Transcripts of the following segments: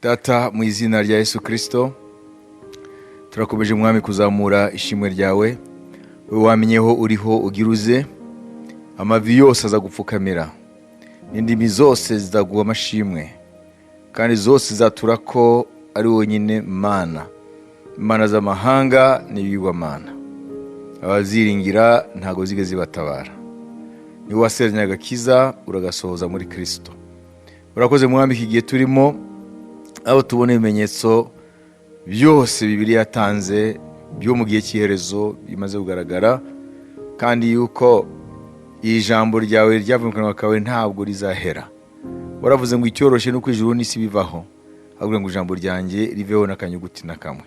Data, mu izina rya Yesu Kirisito, turakomeje, Mwami, kuzamura ishimwe ryawe. Wowe wamenyeho uriho ugira uze, amavi yose aza gupfukamira, n'indimi zose zizaguha amashimwe, kandi zose zizatura ko ari wonyine Mana. Imana z'amahanga n'ibigirwamana, abaziringira ntabwo zigeze zibatabara. Niwe wasezeranye agakiza, uragasohoza muri Kirisito. Urakoze, Mwami, iki gihe turimo aho tubona ibimenyetso byose Bibiliya yatanze byo mu gihe cy'iherezo bimaze kugaragara, kandi yuko iri jambo ryawe ryavuye mu kanwa kawe ntabwo rizahera. Waravuze ngo icyoroshye ni uko ijuru n'isi bivaho, ahubwo ngo ijambo ryanjye riveho n'akanyuguti na kamwe,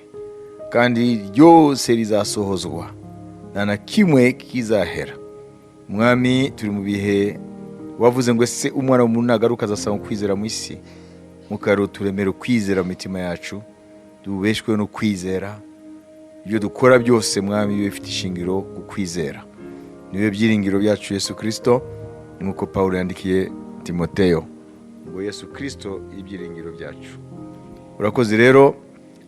kandi ryose rizasohozwa, nta na kimwe kizahera. Mwami, turi mu bihe wavuze ngo: "Ese Umwana w'umuntu nagaruka azasanga ukwizera mu isi?" Mukarero turemere ukwizera mu mitima yacu, tubeshwe no kwizera. Ibyo dukora byose, Mwami, bibe bifite ishingiro ku kwizera. Niwe byiringiro byacu, Yesu Kirisito, nk'uko Paul yandikiye Timoteyo ngo: "Yesu Kirisito ibyiringiro byacu." Urakoze rero,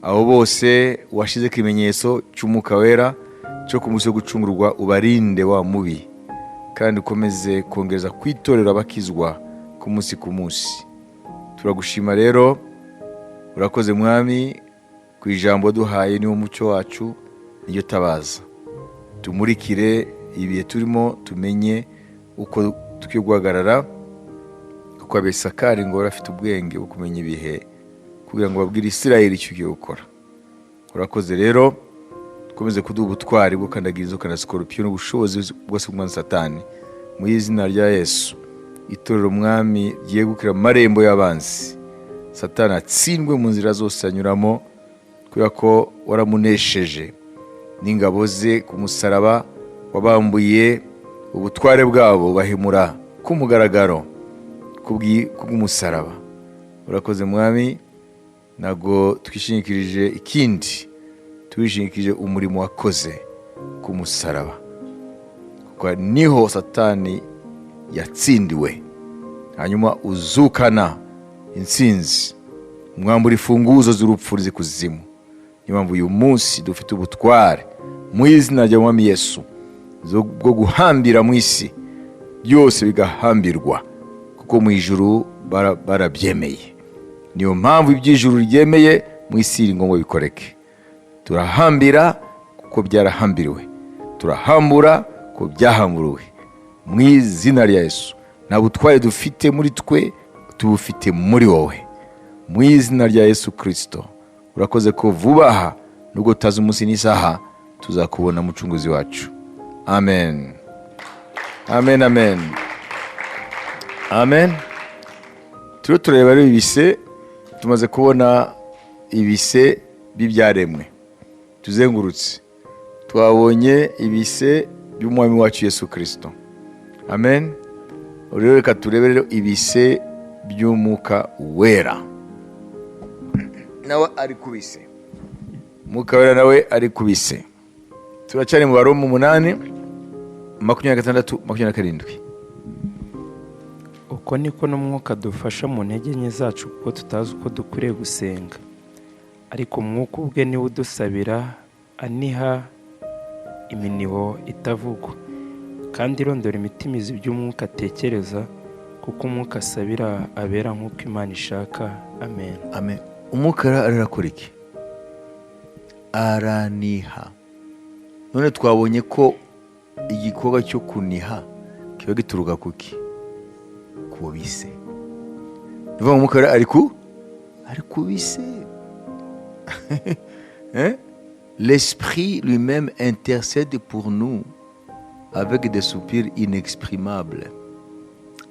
abo bose washyize ikimenyetso cy'Umwuka Wera cyo ku munsi wo gucungurwa, ubarinde wa mubi, kandi ukomeze kongereza ku itorero abakizwa ku munsi ku munsi. Turagushima rero, urakoze, Mwami, ku ijambo duhaye. Niwo mucyo wacu, niyo tabaza. Tumurikire ibihe turimo, tumenye uko dukwiye guhagarara, kuko Abisakari ngo bari bafite ubwenge bwo kumenya ibihe kugira ngo babwire Isirayeli icyo ugiye gukora. Urakoze rero, ukomeze kuduha ubutwari bwo kandagira inzoka na sikorupiyo n'ubushobozi bwose bw'umwanzi Satani, mu izina rya Yesu. Itorero, Umwami, ryegukira amarembo y'abanzi, Satani atsindwe mu nzira zose anyuramo, kubera ko waramunesheje n'ingabo ze ku musaraba. Wabambuye ubutware bwabo, bahemura ku mugaragaro kubw'umusaraba. Urakoze, Mwami. Ntabwo twishingikirije ikindi, twishingikirije umurimo wakoze ku musaraba, kuko niho Satani yatsindiwe, hanyuma uzukana intsinzi, mwambura imfunguzo z'urupfu z'ikuzimu. Niyo mpamvu uyu munsi dufite ubutware mu izina rya Mwami Yesu bwo guhambira mu isi, byose bigahambirwa, kuko mu ijuru barabyemeye. Niyo mpamvu iby'ijuru ryemeye mu isi iri ngombwa bikoreke. Turahambira kuko byarahambiriwe, turahambura kuko byahamburiwe, mu izina rya Yesu. Nta butware dufite muri twe, tubufite muri wowe, mu izina rya Yesu Kirisito. Urakoze ko vuba aha, nubwo tutazi umunsi n'isaha, tuzakubona, Mucunguzi wacu. Amen, amen, amen, amen. Turiho tureba rero ibise. Tumaze kubona ibise by'ibyaremwe tuzengurutse, twabonye ibise by'Umwami wacu Yesu Kirisito. Amen. Rero reka turebe rero ibise by'Umwuka Wera. Nawe ari ku bise, Umwuka Wera nawe ari ku bise. Turacyari mu Baroma 8, 26, 27. Uko niko n'Umwuka dufasha mu ntege nke zacu, kuko tutazi uko dukwiriye gusenga, ariko Umwuka ubwe niwe udusabira aniha iminiho itavugwa. Kandi irondora imitima izi ibyo Umwuka atekereza, kuko Umwuka asabira abera nk'uko Imana ishaka. Amen. Amen. Umwuka arakora iki? Araniha. None twabonye ko igikorwa cyo kuniha kiba gituruka kuki? Ku bise. Ni ukuvuga ngo Umwuka ari ku bise. Hein? L'Esprit lui-même intercède pour nous avec des soupirs inexprimables.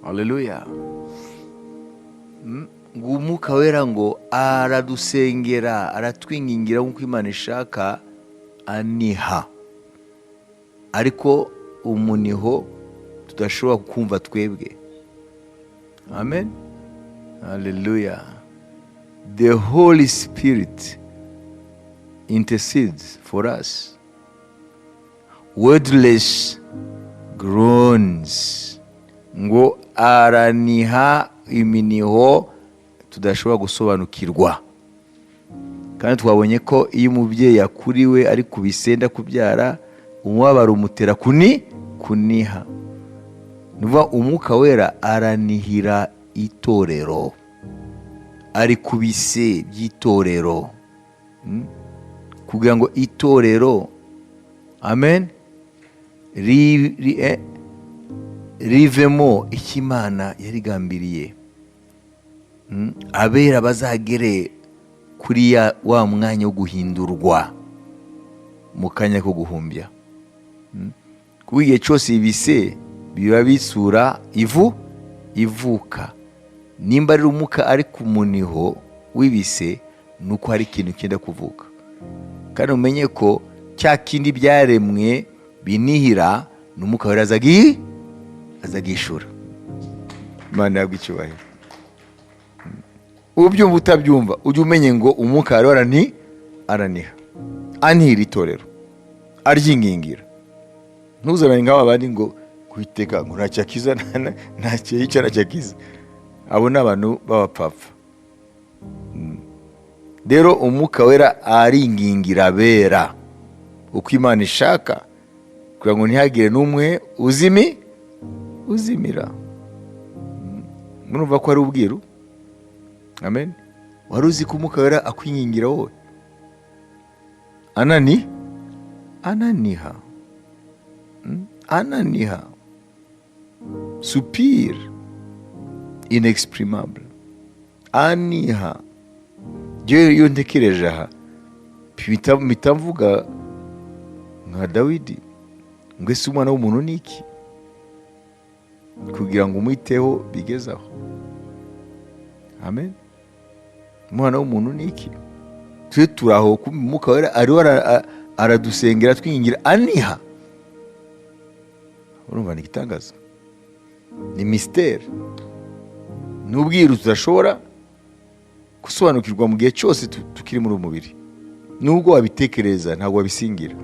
Alléluia. Ngo Umwuka Wera ngo aradusengera, aratwingingira nk'uko Imana ishaka, aniha, ariko umuniho tudashobora kumva twebwe. Amen, haleluya. The Holy Spirit intercedes for us wordless groans. Ngo araniha iminiho tudashobora gusobanukirwa. Kandi twabonye ko iyo umubyeyi akuriwe ari ku bisenda kubyara, umubabaro umutera kuniha. Ni ukuvuga Umwuka Wera aranihira itorero, ari ku bise by'itorero, kugira ngo itorero, amen, rivemo icyo Imana yarigambiriye. Abera bazagere kuri wa mwanya wo guhindurwa mu kanya ko guhumbya. Kuko igihe cyose ibise biba bisura ivu ivuka, nimba ari Umwuka ari ku muniho w'ibise, ni uko hari ikintu cyenda kuvuka. Kandi umenye ko cya kindi byaremwe binihira, ni Umwuka Wera azagishura. Imana yabwa icyubahiro. Ubyumva utabyumva, ujye umenye ngo Umwuka wera araniha, anihira itorero, aryingingira. Ntuzamenye nk'aba bandi ngo kwiteka ngo ntacyo akiza, ntacyo yica, ntacyo akiza. Abo ni abantu b'abapfapfa. Rero Umwuka Wera aringingira abera uko Imana ishaka, kugira ngo ntihagire n'umwe uzimira. Murumva ko ari ubwiru. Amen. Wari uzi ko Umwuka Wera akwingingira wowe? Ananiha. Ananiha, soupir inexprimable, aniha. Njyewe iyo ntekereje aha, mpita mvuga nka Dawidi ngo: "Ese umwana w'umuntu ni iki kugira ngo umwiteho bigeze aho?" Amen. Umwana w'umuntu ni iki? Twe turi aho, Umwuka Wera ariho aradusengera, twingingira, aniha. Urumva ni igitangaza, ni mystère, ni ubwiru tudashobora gusobanukirwa mu gihe cyose tukiri muri uyu mubiri. Nubwo wabitekereza, ntabwo wabisingira,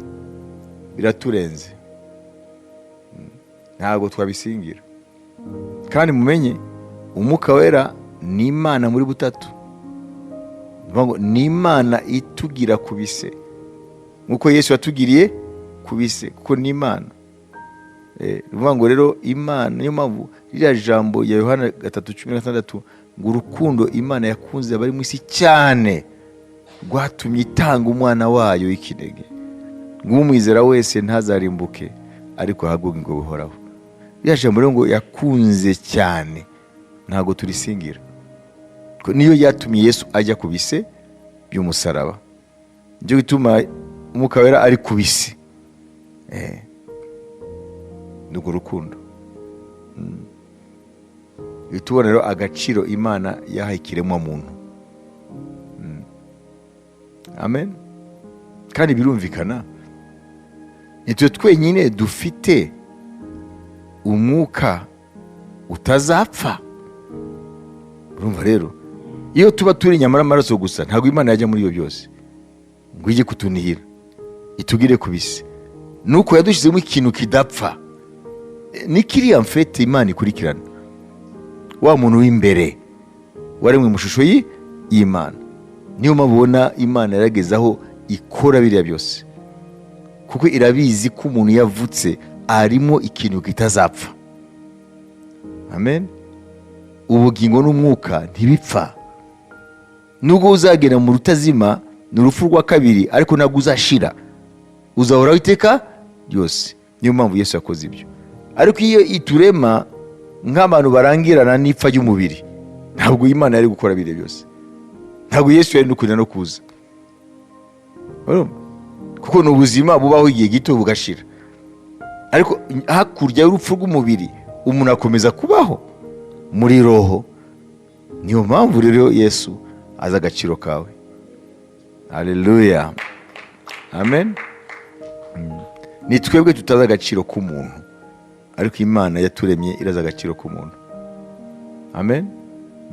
biraturenze. Ntabwo twabisingira. Kandi mumenye, Umwuka Wera ni Imana muri butatu. Ni ukuvuga ngo ni Imana itugira ku bise nk'uko Yesu yatugiriye ku bise, kuko ni Imana. Ni ukuvuga ngo rero Imana, niyo mpamvu ririya jambo ya Yohana 3:16 ngo urukundo Imana yakunze abari mu isi cyane rwatumye itanga umwana wayo w'ikinege, ngo umwizera wese ntazarimbuke ariko ahabwe ubugingo buhoraho. Ririya jambo rero ngo yakunze cyane, ntabwo turisingira. Ko niyo yatumye Yesu ajya ku bise by'umusaraba, nicyo gituma Umwuka Wera ari ku bise. Ni urwo rukundo. Tubona rero agaciro Imana yahaye ikiremwamuntu. Amen. Kandi birumvikana, ni twe twenyine dufite umwuka utazapfa. Urumva rero, iyo tuba turi inyama n'amaraso gusa, ntabwo Imana yajya muri iyo byose ngo ijye kutunihira, itugire ku bise. Nuko yadushyizemo ikintu kidapfa. Ni kiriya mfete Imana ikurikirana wa muntu w'imbere waremwe mu ishusho y'Imana. Niyo mpamvu ubona Imana yarageze aho ikora biriya byose, kuko irabizi ko umuntu yavutse arimo ikintu kitazapfa. Amen. Ubugingo n'umwuka ntibipfa. Nubwo uzagera mu rutazima, ni urupfu rwa kabiri, ariko ntabwo uzashira, uzahoraho iteka ryose. Niyo mpamvu Yesu yakoze ibyo. Ariko iyo iturema nk'abantu barangirana n'ipfa ry'umubiri, ntabwo Imana yari gukora biriya byose, ntabwo Yesu yari no kujya no kuza. Urumva? Kuko ni ubuzima bubaho igihe gito bugashira, ariko hakurya y'urupfu rw'umubiri umuntu akomeza kubaho muri roho. Niyo mpamvu rero Yesu azi agaciro kawe. Haleluya, amen. Ni twebwe tutazi agaciro k'umuntu, ariko Imana yaturemye irazi agaciro k'umuntu. Amen.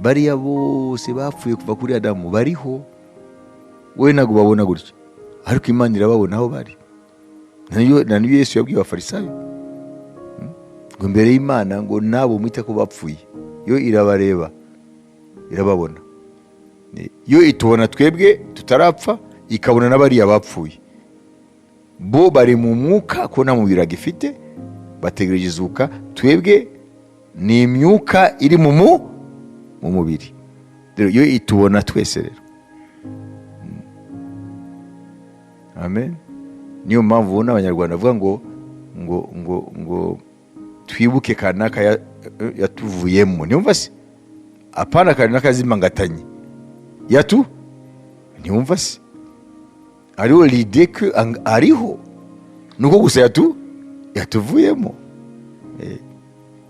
Bariya bose bapfuye kuva kuri Adamu bariho, wowe ntabwo babona gutya, ariko Imana irababona aho bari. Na niyo Yesu yabwiye Abafarisayo ngo imbere y'Imana ngo nabo mwite ko bapfuye, yo irabareba, irababona. Yo itubona twebwe tutarapfa, ikabona n'abariya bapfuye. Bo bari mu mwuka ko nta mubiri agifite, bategereje izuka. Twebwe ni imyuka iri mu mubiri. Rero yo itubona twese rero. Amen. Niyo mpamvu ubona Abanyarwanda bavuga ngo twibuke kanaka yatuvuyemo. Ntiwumva se? Apana kanaka zimangatanye yatu, ntiwumva se? Hariho l'idée ko ariho, nuko gusa yatuvuyemo.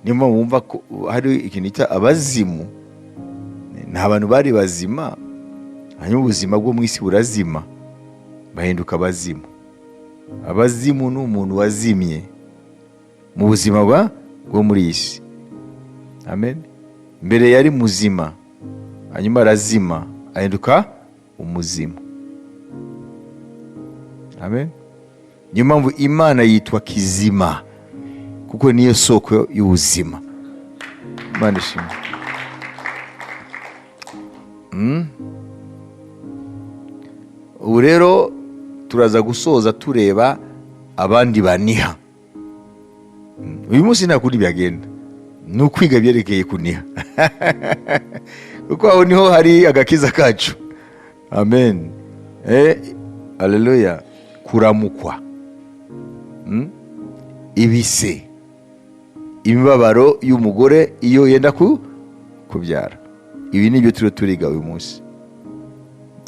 Niyo mpamvu wumva ko hari ikintu cyita abazimu. Ni abantu bari bazima, hanyuma ubuzima bwo mu isi burazima, bahinduka abazimu. Abazimu ni umuntu wazimye mu buzima bwo muri iyi si. Amen. Mbere yari muzima, hanyuma arazima, ahinduka umuzimu. Amen. Niyo mpamvu Imana yitwa kizima, kuko niyo soko y'ubuzima. Imana ishimwe. Ubu rero turaza gusoza tureba abandi baniha. Uyu munsi nta kundi byagenda, ni ukwiga byerekeye kuniha, kuko aho niho hari agakiza kacu. Amen. Aleluya. Kuramukwa. Ibise, imibabaro y'umugore iyo yenda kubyara, ibi ni byo turiho turiga uyu munsi.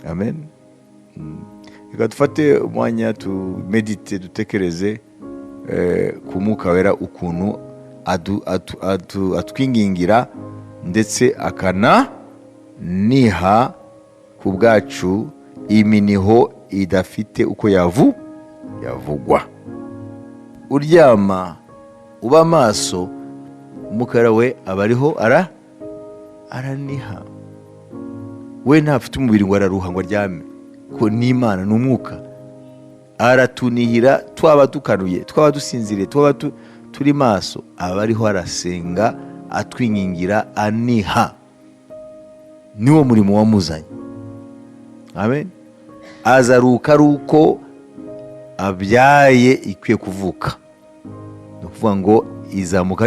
Amen. Reka dufate umwanya tumedite, dutekereze ku Mwuka Wera, ukuntu atwingingira ndetse akananiha ku bwacu iminiho idafite uko yavugwa. Uryama, uba maso, Umwuka Wera we aba ariho araniha. We ntafite umubiri ngo araruha ngo aryame, ko n'Imana ni umwuka. Aratunihira twaba dukanuye, twaba dusinziriye, twaba turi maso, aba ariho arasenga, atwingingira, aniha. Niwo murimo wamuzanye. Amen. Azaruka ari uko abyaye ikwiye kuvuka, ni ukuvuga ngo izamuka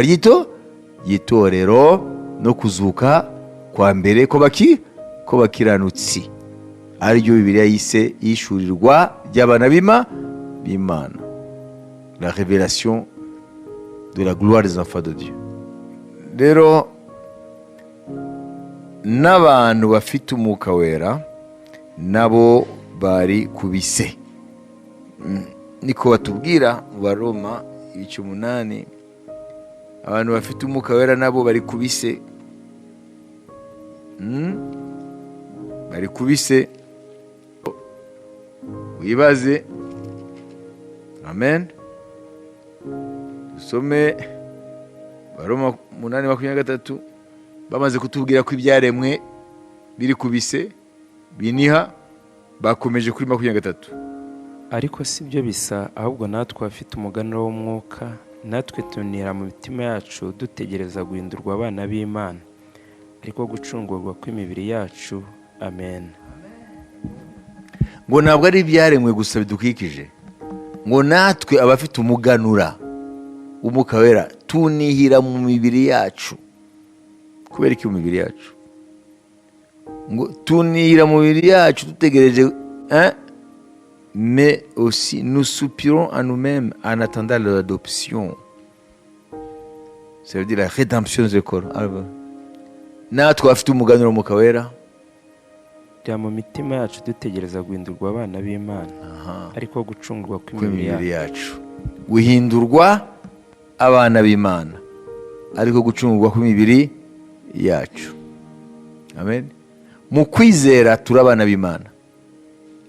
ry'itorero no kuzuka kwa mbere ko bakiranutsi, ariryo Bibiliya yise yishurirwa ry'abana b'Imana, la révélation de la gloire des enfants de Dieu. Rero n'abantu bafite Umwuka Wera nabo bari ku bise. Niko batubwira mu Baroma ibice 8. Abantu bafite Umwuka Wera nabo bari ku bise. Bari ku bise, wibaze. Amen. Dusome Baroma 8:23. Bamaze kutubwira ko ibyaremwe biri ku bise biniha, bakomeje kuri 23. Ariko si byo bisa, ahubwo natwe abafite umuganura w'umwuka, natwe tunihira mu mitima yacu, dutegereza guhindurwa abana b'Imana, ariko gucungurwa kw'imibiri yacu. Amen. Ngo ntabwo ari ibyaremwe gusa bidukikije, ngo natwe abafite umuganura w'Umwuka Wera tunihira mu mibiri yacu. Kubera iki mu mibiri yacu? Ngo tunihira mu mibiri yacu dutegereje, hein? Mais aussi nous soupirons en nous-mêmes en attendant l'adoption, ça veut dire la rédemption de corps. Natwe abafite umuganura w'Umwuka Wera Bya mu mitima yacu dutegereza guhindurwa abana b'Imana, ariko gucungurwa kw'imibiri kw'imibiri yacu. yacu. Guhindurwa abana b'Imana, ariko gucungurwa kw'imibiri yacu. Amen. Mu kwizera turi abana b'Imana,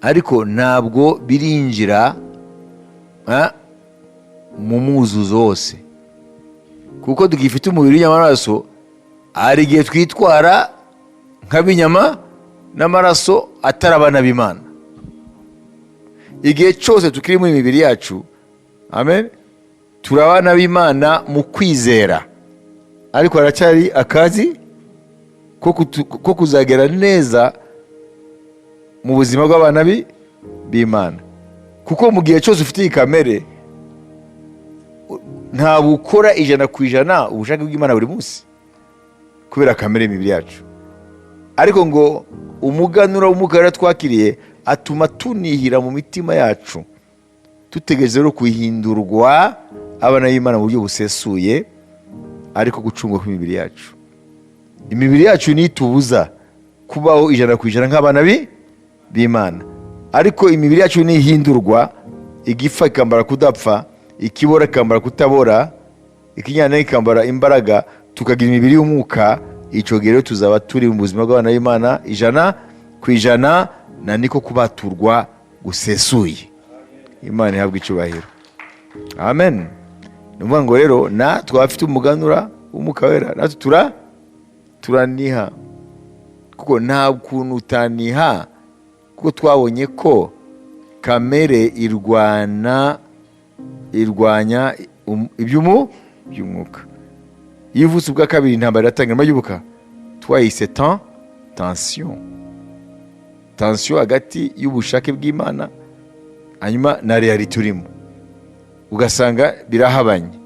ariko ntabwo birinjira mu mwuzuzo wose, kuko tugifite umubiri w'inyamaraso. Hari igihe twitwara nk'ab'inyama n'amaraso, atari abana b'Imana. Igihe cyose tukiri mu mibiri yacu, amen, turi abana b'Imana mu kwizera, ariko haracyari akazi ko kuzagera neza. Mu buzima bw'abana b'Imana, kuko mu gihe cyose ufite iyi kamere, ntabwo ukora 100% ubushake bw'Imana buri munsi kubera kamere y'imibiri yacu. Ariko ngo umuganura w'Umwuka Wera twakiriye atuma tunihira mu mitima yacu, dutegereje rero kuhindurwa abana b'Imana mu buryo busesuye, ariko gucungwa kw'imibiri yacu. Imibiri yacu ntitubuza kubaho 100% nk'abana b'Imana, ariko imibiri yacu nihindurwa, igipfa ikambara kudapfa, ikibora ikambara kutabora, ikinyana ikambara imbaraga, tukagira imibiri y'umwuka, icyo gihe rero tuzaba turi mu buzima bw'abana b'Imana 100%, na niko kubaturwa gusesuye. Imana ihabwa icyubahiro, amen. Ni ukuvuga ngo rero natwe abafite umuganura w'Umwuka Wera, natwe turaniha, kuko nta kuntu utaniha, kuko twabonye ko kamere irwanya iby'umwuka. Iyo uvutse ubwa kabiri, intambara iratangira. Murabyibuka, twayise tension hagati y'ubushake bw'Imana hanyuma na réalité urimo, ugasanga birahabanye.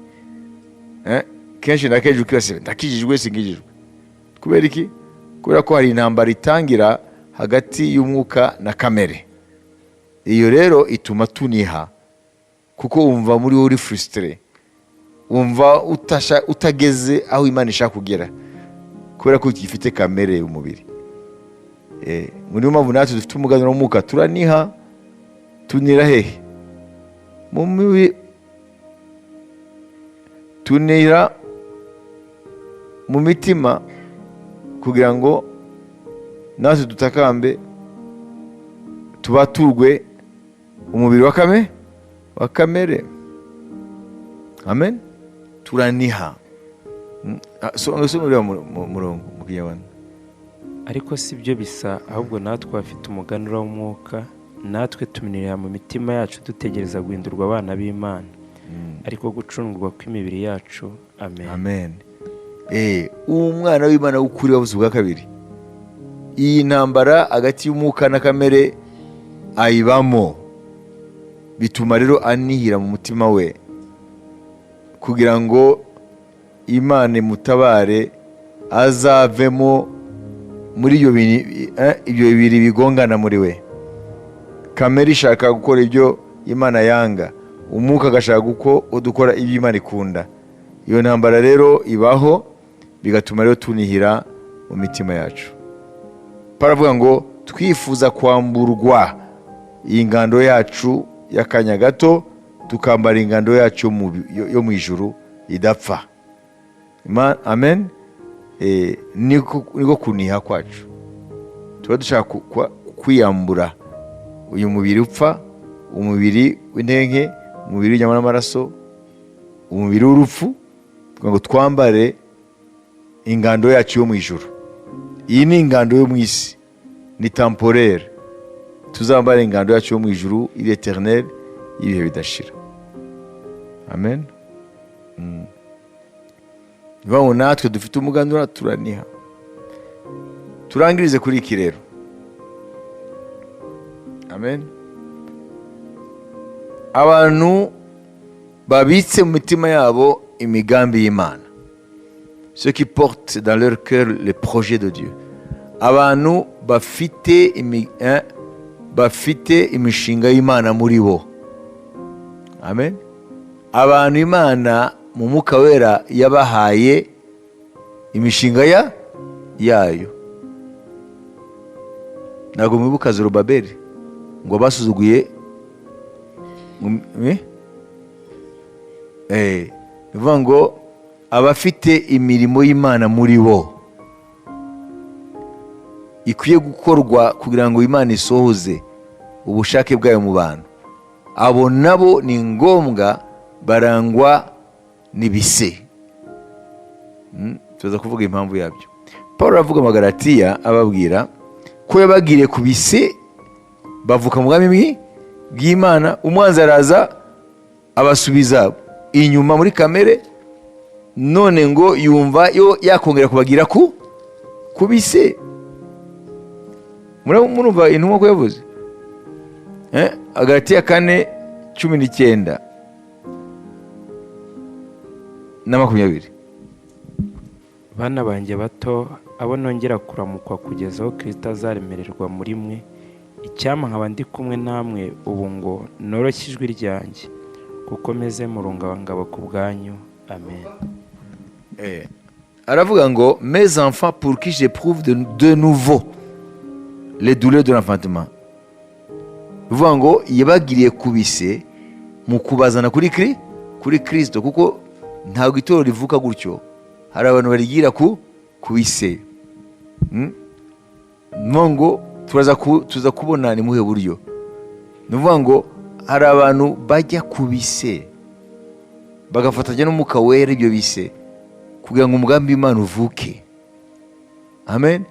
Kenshi na kenshi ukibasira: ndakijijwe, sinkijijwe? Kubera iki? Kubera ko hari intambara itangira hagati y'umwuka na kamere. Iyo rero ituma tuniha, kuko wumva muri wowe uri frustré, wumva utageze aho Imana ishaka kugera kubera ko ugifite kamere y'umubiri. Niyo mpamvu natwe dufite umuganura w'umwuka turaniha. Tunira hehe? Mu mibiri. Tunira mu mitima kugira ngo natwe dutakambe tubaturwe umubiri wa kamere. Amen. Turaniha. So uriya murongo mu Kinyarwanda. Ariko si byo bisa, ahubwo natwe abafite umuganura w'umwuka, natwe tuminira mu mitima yacu, dutegereza guhindurwa abana b'Imana, ariko gucungurwa kw'imibiri yacu. Amen. Amen. Umwana w'Imana w'ukuri wabuze ubwa kabiri, iyi ntambara hagati y'umwuka na kamere ayibamo. Bituma rero anihira mu mutima we kugira ngo Imana imutabare, azavemo muri ibyo bibiri bigongana muri we. Kamere ishaka gukora ibyo Imana yanga, umwuka agashaka uko dukora ibyo Imana ikunda. Iyo ntambara rero ibaho, bigatuma rero tunihira mu mitima yacu. Paravuga ngo twifuza kwamburwa iyi ngando yacu y'akanya gato, tukambara ingando yacu yo mu ijuru idapfa. Amen. Niko kuniha kwacu. Tuba dushaka kwiyambura uyu mubiri upfa, umubiri w'intege, umubiri w'inyama n'amaraso, umubiri w'urupfu, kugira ngo twambare ingando yacu yo mu ijuru. Iyi ni ingando yo mu isi, ni temporaire. Tuzambare ingando yacu yo mu ijuru iri éternelle, y'ibihe bidashira. Amen. Ni ukuvuga ngo natwe dufite umuganura turaniha. Turangirize kuri iki rero. Amen. Abantu babitse mu mitima yabo imigambi y'Imana, ceux qui portent dans leur cœur les projets de Dieu, abantu bafite imishinga y'Imana muri bo. Amen. Abantu Imana mu Mwuka Wera yabahaye imishinga yayo. Ntabwo mwibuka Zerubabeli ngo basuzuguye? Ni ukuvuga ngo abafite imirimo y'Imana muri bo ikwiye gukorwa kugira ngo Imana isohoze ubushake bwayo mu bantu, abo nabo ni ngombwa barangwa n'ibise. Tuza kuvuga impamvu yabyo. Paul aravuga mu Bagalatiya, ababwira ko yabagiriye ku bise, bavuka mu bwami bw'Imana. Umwanzi araza abasubiza inyuma muri kamere, none ngo yumva yo yakongera kubagira ku bise. Murumva intumwa ko yavuze. Agalatiya 4:19 na 20. Bana banjye bato, abo nongera kuramukwa kugeza aho Kirisito azaremererwa muri mwe, icyampa nkaba ndi kumwe namwe ubu ngo noroshye ijwi ryanjye, kuko meze mu rungabangabo ku bwanyu. Amen. Aravuga ngo: "Mes enfants pour qui j'éprouve de nouveau les douleurs de l'enfantement." Bivuga ngo yabagiriye kubise mu kubazana kuri Kristo, kuko ntabwo itorero rivuka gutyo, hari abantu barigira ku bise. Ni ngo tuza kubona ni muhe buryo. Ni ukuvuga ngo hari abantu bajya ku bise, bagafatanya n'Umwuka Wera ibyo bise kugira ngo umugambi w'Imana uvuke. Amen.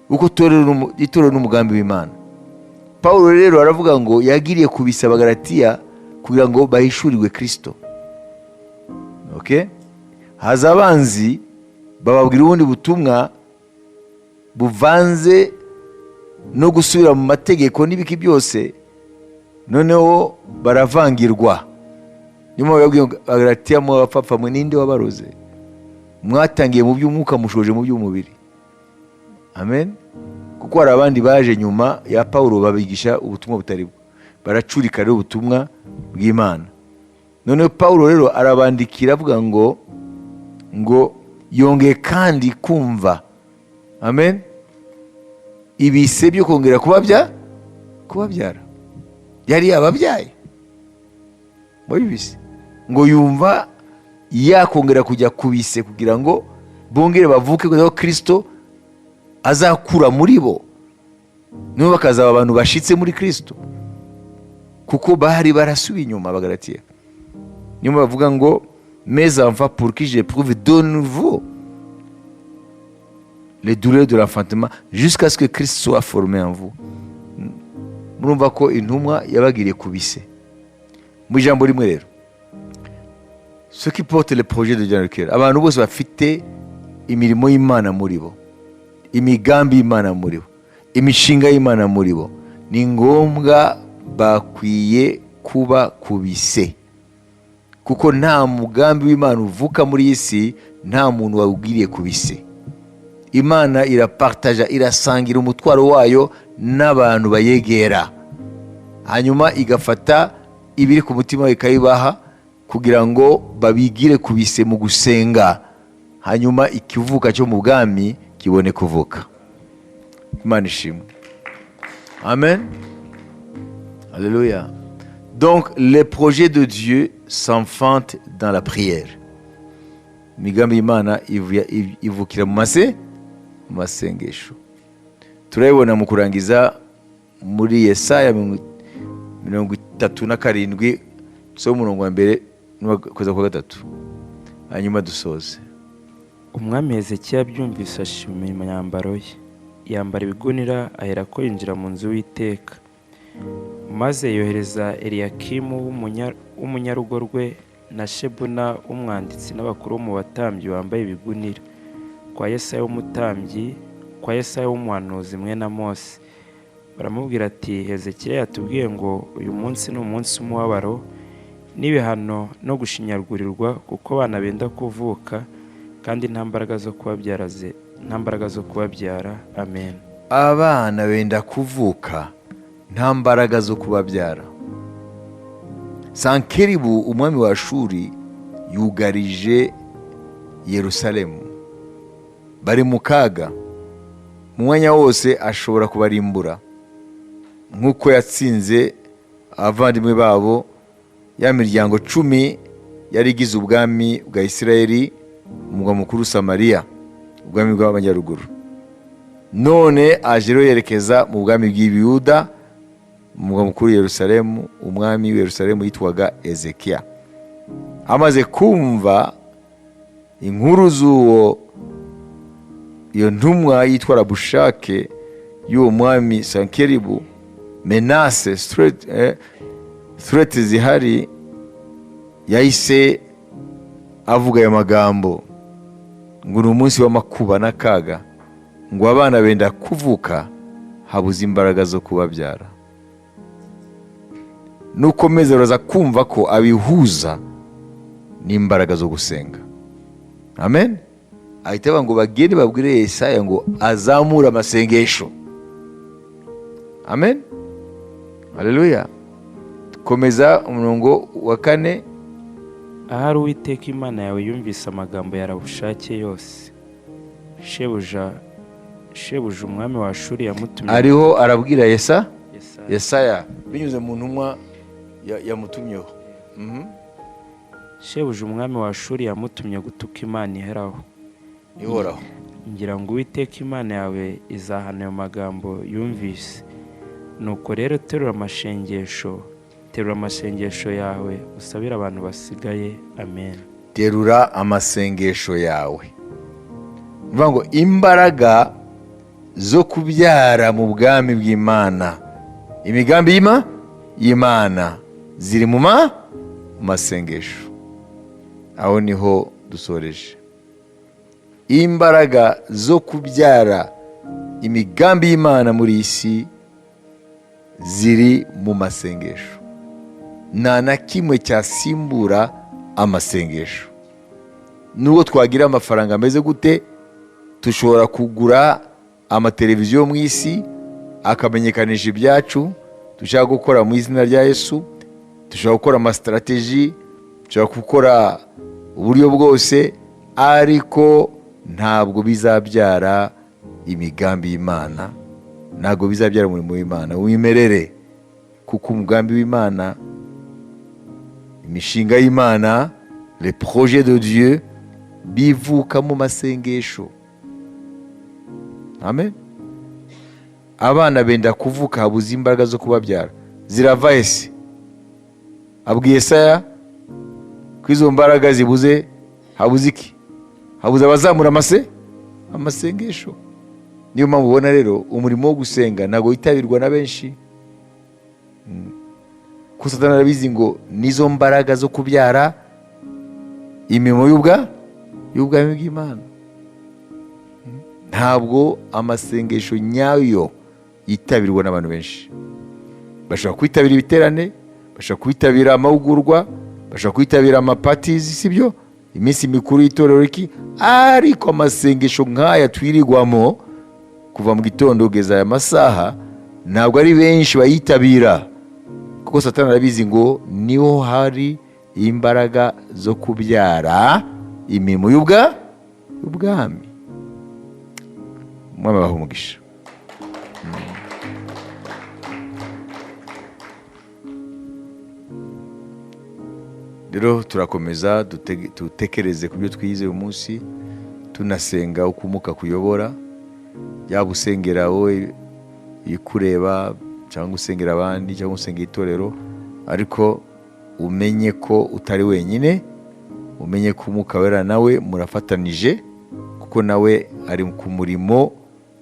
Kuko itorero ni umugambi w'Imana. Pawulo rero aravuga ngo yagiriye ku bise Abagalatiya kugira ngo bahishurirwe Kristo. Okay? Haza abanzi bababwira ubundi butumwa buvanze no gusubira mu mategeko n'ibiki byose, noneho baravangirwa. Niyo mpamvu yabwiye ngo: "Abagalatiya mwe abapfapfa mwe, ninde wabaroze? Mwatangiye mu by'umwuka, mushoje mu by'umubiri." Amen. Kuko hari abandi baje nyuma ya Pawulo babigisha ubutumwa butari bwo, baracurika rero ubutumwa bw'Imana. Noneho Pawulo rero arabandikira avuga ngo yongeye kandi kumva, amen, ibise byo kongera kubabyara. Yari yababyaye mubibise, ngo yumva yakongera kujya kubise kugira ngo bongere bavuke, kugira ngo Kristo azakura muri bo, nibo bakazaba abantu bashitse muri Kristo, kuko bari barasubiye inyuma. Abagalatiya, niyo mpamvu bavuga ngo: "Mes enfants pour qui j'éprouve de nouveau les douleurs de l'enfantement jusqu'à ce que Christ soit formé en vous." Murumva ko intumwa yabagiriye ku bise. Mu ijambo rimwe rero, ceux qui portent le projet de Dieu dans le cœur, abantu bose bafite imirimo y'Imana muri bo, imigambi y'Imana muri bo, imishinga y'Imana muri bo, ni ngombwa bakwiye kuba ku bise, kuko nta mugambi w'Imana uvuka muri iyi si nta muntu wawugiriye ku bise. Imana irapartaja, irasangira umutwaro wayo n'abantu bayegera, hanyuma igafata ibiri ku mutima ikayibaha kugira ngo babigire ku bise mu gusenga, hanyuma ikivuka cyo mu bwami kibone kuvuka. Imana ishimwe. Amen. Alléluia. Donc les projets de Dieu s'enfantent dans la prière. Imigambi y'Imana ivukira mu masengesho. Turabibona mu kurangiza muri Yesaya 37, dusome umurongo wa mbere kugeza ku wa gatatu, hanyuma dusoze. Umwami Hezekiya abyumvise ashima imyambaro ye, yambara ibigunira, aherako yinjira mu nzu y'Uwiteka. Maze yohereza Eliyakimu w'umunyarugo rwe na Shebuna w'umwanditsi n'abakuru bo mu batambyi bambaye ibigunira kwa Yesaya w'umutambyi, kwa Yesaya w'umuhanuzi mwene Amosi. Baramubwira ati: "Hezekiya yatubwiye ngo uyu munsi ni umunsi w'umubabaro n'ibihano no gushinyagurirwa, kuko abana benda kuvuka kandi nta mbaraga zo kubabyara." Amen. Abana benda kuvuka, nta mbaraga zo kubabyara. Sankeribu umwami wa Ashuri yugarije Yerusalemu, bari mu kaga, mu mwanya wose ashobora kubarimbura nk'uko yatsinze abavandimwe babo, ya miryango 10 yari igize ubwami bwa Isirayeli, umurwa mukuru Samariya, ubwami bw'amajyaruguru. None aje rero yerekeza mu bwami bw'Ibiyuda, umurwa mukuru Yerusalemu. Umwami w'i Yerusalemu yitwaga Ezekiya. Amaze kumva inkuru z'uwo iyo ntumwa yitwa Rabushake y'uwo mwami Sankeribu, menace, threat zihari, yahise avuga aya magambo ngo ni umunsi w'amakuba n'akaga, ngo abana benda kuvuka. Habuze imbaraga zo kubabyara. Nukomeza uraza kumva ko abihuza n'imbaraga zo gusenga. Amen. Ahita avuga ngo bagende babwire Yesaya ngo azamure amasengesho. Amen, haleluya. Komeza umurongo wa 4. Ahari Uwiteka Imana yawe yumvise amagambo ya Rabushake yose shebuja umwami wa Ashuri yamutumye. Ariho arabwira Yesaya. Yesaya binyuze mu ntumwa yamutumyeho. Shebuja umwami wa Ashuri yamutumye gutuka Imana iheraho. Ihoraho. Ngira ngo Uwiteka Imana yawe izahana ayo magambo yumvise. Nuko rero terura amasengesho yawe usabire abantu basigaye. Amen. Terura amasengesho yawe. Ni ukuvuga ngo imbaraga zo kubyara mu bwami bw'Imana, imigambi y'Imana ziri mu masengesho. Aho niho dusoreje. Imbaraga zo kubyara imigambi y'Imana muri iyi si ziri mu masengesho. Nta na kimwe cyasimbura amasengesho. Nubwo twagira amafaranga ameze gute, dushobora kugura amateleviziyo mu isi akamenyekanisha ibyacu dushaka gukora mu izina rya Yesu, dushobora gukora amasitarateji, dushobora gukora uburyo bwose, ariko ntabwo bizabyara imigambi y'Imana, ntabwo bizabyara umurimo w'Imana wimerere, kuko umugambi w'Imana, imishinga y'Imana, les projets de Dieu bivuka mu masengesho. Amen. Abana benda kuvuka, habuze imbaraga zo kubabyara, zirava ese? Abwiye Yesaya ko izo mbaraga zibuze. Habuze iki? Habuze abazamura amasengesho. Niyo mpamvu ubona rero umurimo wo gusenga ntabwo witabirwa na benshi, kuko Satani arabizi ngo nizo mbaraga zo kubyara imirimo y'ubwami bw'Imana. Ntabwo amasengesho nyayo yitabirwa n'abantu benshi. Bashobora kwitabira ibiterane, bashobora kwitabira amahugurwa, bashobora kwitabira amapatizi, sibyo, iminsi mikuru y'itorero iki, ariko amasengesho nk'aya twirirwamo kuva mu gitondo kugeza aya masaha ntabwo ari benshi bayitabira, kuko Satani arabizi ngo niho hari imbaraga zo kubyara imirimo y'ubwami. Umwami abahe umugisha. Rero turakomeza dutekereze ku byo twize uyu munsi, tunasenga uko Umwuka kuyobora, yaba usengera wowe ikureba cyangwa usengera abandi cyangwa usengera itorero, ariko umenye ko utari wenyine, umenye ko Umwuka Wera nawe murafatanije, kuko nawe ari ku murimo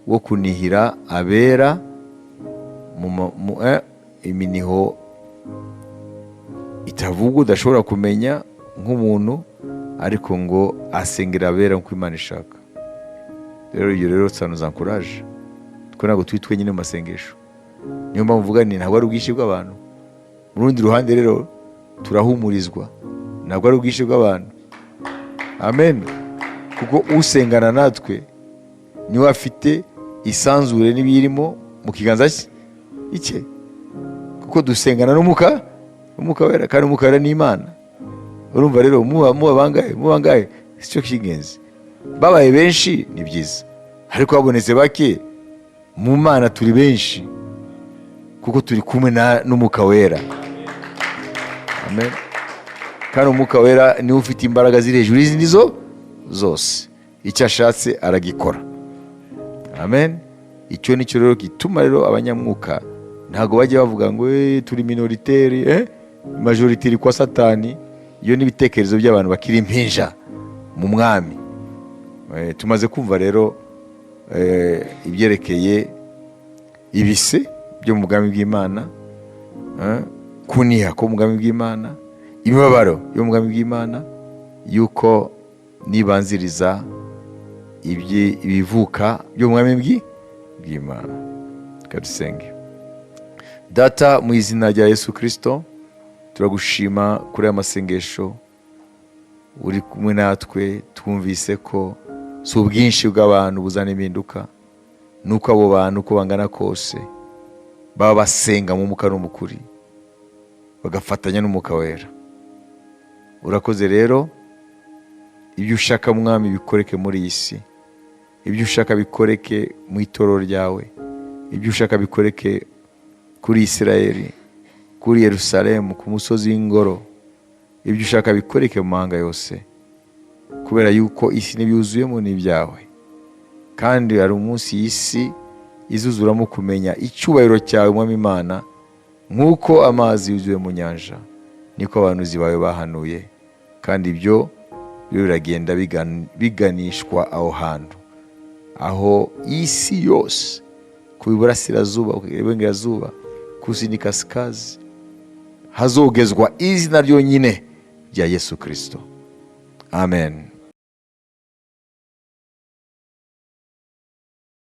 wo kunihira abera mu iminiho itavugwa udashobora kumenya nk'umuntu, ariko ngo asengera abera nk'uko Imana ishaka. Rero ibyo rero ça nous encourage, kuko ntabwo turi twenyine mu masengesho. Niyo mpamvu mvuga nti ntabwo ari ubwinshi bw'abantu. Mu rundi ruhande rero turahumurizwa, ntabwo ari ubwinshi bw'abantu. Amen. Kuko usengana natwe niwe afite isanzure n'ibirimo mu kiganza cye icye, kuko dusengana n'Umwuka Wera, kandi Umwuka Wera ni Imana. Urumva rero muba bangahe sicyo cy'ingenzi. Babaye benshi ni byiza, ariko babonetse bake, mu Mana turi benshi, kuko turi kumwe n'Umwuka Wera. Amen. Kandi Umwuka Wera niwe ufite imbaraga ziri hejuru y'izindi zose, icyo ashatse aragikora. Amen. Icyo nicyo rero gituma rero abanyamwuka ntabwo bajya bavuga ngo turi minoritaire, majorité iri kwa Satani. Iyo ni ibitekerezo by'abantu bakiri impinja mu mwami. Tumaze kumva rero ibyerekeye ibise byo mu bwami bw'Imana, kuniha ko mu bwami bw'Imana, imibabaro yo mu bwami bw'Imana, yuko nibanziriza ibivuka byo mu bwami bw'Imana. Reka dusenge. Data, mu izina rya Yesu Kirisito, turagushima kuri aya masengesho. Uri kumwe natwe. Twumvise ko si ubwinshi bw'abantu buzana impinduka, nuko abo bantu uko bangana kose baba basenga mu mwuka no mu kuri, bagafatanya n'Umwuka Wera. Urakoze rero. Ibyo ushaka, Mwami, bikoreke muri iyi si. Ibyo ushaka bikoreke mu itorero ryawe. Ibyo ushaka bikoreke kuri Isirayeli, kuri Yerusalemu, ku musozi w'ingoro. Ibyo ushaka bikoreke mu mahanga yose, kubera yuko isi n'ibyuzuyemo ni ibyawe. Kandi hari umunsi iyi si izuzuramo kumenya icyubahiro cyawe, Mwami Imana, nk'uko amazi yuzuye mu nyanja. Niko abahanuzi bawe bahanuye, kandi ibyo byo biragenda biganishwa aho hantu, aho isi yose, ku iburasirazuba, ku iburengerazuba, kusini, kasikazi, hazogezwa izina ryonyine rya Yesu Kirisito. Amen.